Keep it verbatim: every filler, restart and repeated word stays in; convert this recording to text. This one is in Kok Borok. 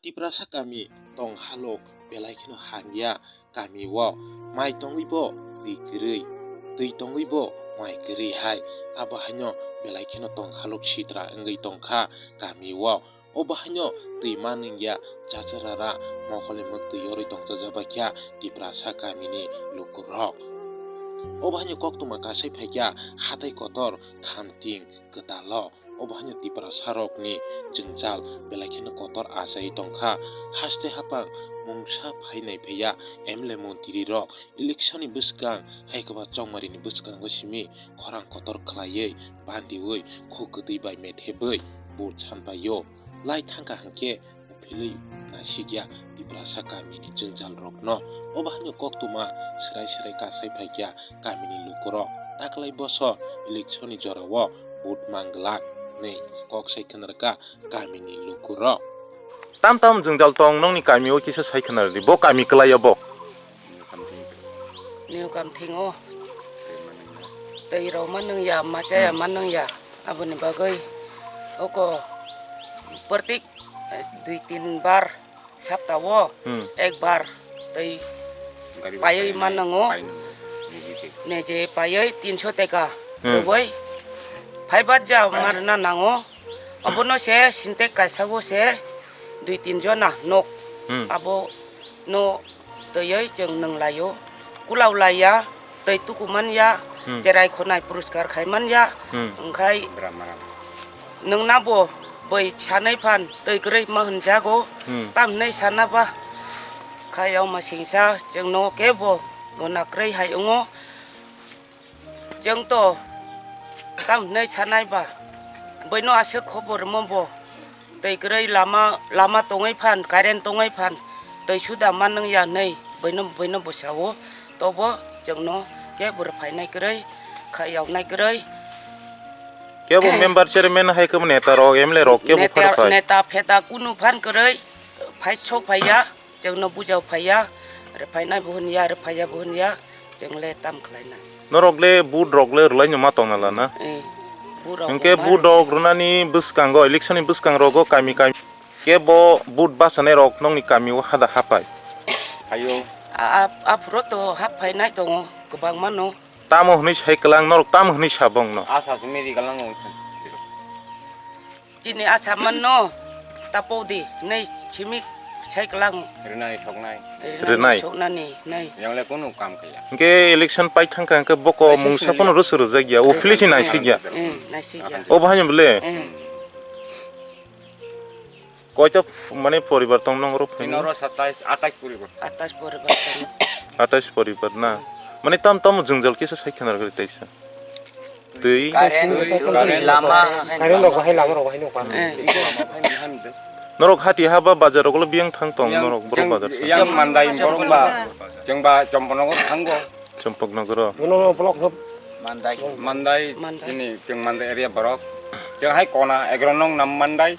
Tiprasa kami tong halok belai kheno hamya, kami o mai tongwi bo twi kwrwi, twi tongwi bo mai kwrwi hai, abo haino belai kheno tong halok sitra wngwi tongkha kami o. Obo haino twi manwngya chacharara mokolni mwktwi yorwi tongchajak bai kha Tiprasa kamini lukurok. Obo haino koktwma kasai phaikha hatai kotor Khamting kwtalo. Obo haino Tiprasa rokni jwngjal belai kheno kotor achai tongkha. Haste hapang mungsa phainai phaiya M L A montri rok election ni bwskang hai kwba chongmari ni bwskango simi khorang kotor khlaiwi bandiwi khuk kwtwi bai methebwi vote sanpaio. Lai thangkha hwnkhe philwi naisikya Tiprasa kamini jwngjalrokno. Obo haino koktwma swrai swrai kasai phaikya kamini lukurok. Taklai bosor election ni jorao vote manglak hinwi kok sai khwnarwkha kamini lukurok. Tam tam jwngjal tong nongni kamio kisa sai khwnarwdi, bo kami kwlaio bo. New Kamthingo twi rok manwngya, machaya manwngya, aboni bagwi oko pratik dui tin bar saptao Hmm. ek bar twi paiwi manango. Neje paiwi tinso teka Hmm. rwui phaibar ja marna nango. Obono se sintek kaisa o se dui tin jona nok. Hmm. Abo no twiwi chwng nwng laio. Kulau laiya, twi tuku manya, Hmm. cherai khonai puriskar khai manya. Hmm. Wngkhai Bra maram. Nwngna bo bai sanai phan twi kwrwi ma hwnjago. Hmm. Tam hinwi sana ba khai yao ma singsa chwngno kebo gona kwrwi hai wngo. Chwng to tam hinwi sanai ba, bwino aswk khobor rwmo bo. Twi kwrwi lama, lama tongwi phan, current tongwi phan, twi suda manwngya hinwi bwino, bwino bwsao. Tobo chwngno kebo rwphainai kwrwi, kha yawnai kwrwi. Kebo member, chairman hai kebo neta rok, M L A rok kebo Neta, khorokthai. Neta pheta kunu phan kwrwi phai sok phaiya. Chwngno bujao phaiya, rwphainai bo hwnya, rwphaiya bo hwnya, chwng le tam khlainai. Norok le vote rok le rwlaino ma tongna lana? Eh, vote rok Hwnkhe rwma vote rok rwnani bwskango, election ni bwskang rogo kami kami kebo vote bachanai rok nongni kami o hada hapai? Ayo. A, a, aphuru to hap phainai tongo, kwbangma no. Tamo hwnwi sai kwlang, norok tamo hwnwi sa bongno? Asa se miri galang o. Chini asa manno, tapodi, nei simi sai kwlang. Rinai soknai. Rinai. Rinai soknani, nei. Yang le kunu kam kaya. Hwnkhe election pai thangkha hwnkhe boko Election mungsa kaya. Pono rwswk rwjak ya, officially se naisik ya. Eh, naisik ya. O bahai bole? Eh. Koito mane poribar tong nong oro phai? Ino oro satais, atais poribar. Atais poribar tong. Atais poribar na. Mane tam tam jwngjal kisa sai khana rwgwi taisa. Twi. Current, twi, lama. Current rok bahai, lama rok bahai nokha. Eh. Norok hati haba bazar rok lo biyang thang tong Yang, norok borok yang, bazar thang. Yang mandai borok ba, jeng ba Chomponogo thango. Chompoknogoro. Bono block hop. Mandai. Mandai, Mandai. Ini jeng mandai area borok. Jeng hai kona egro nong nam mandai.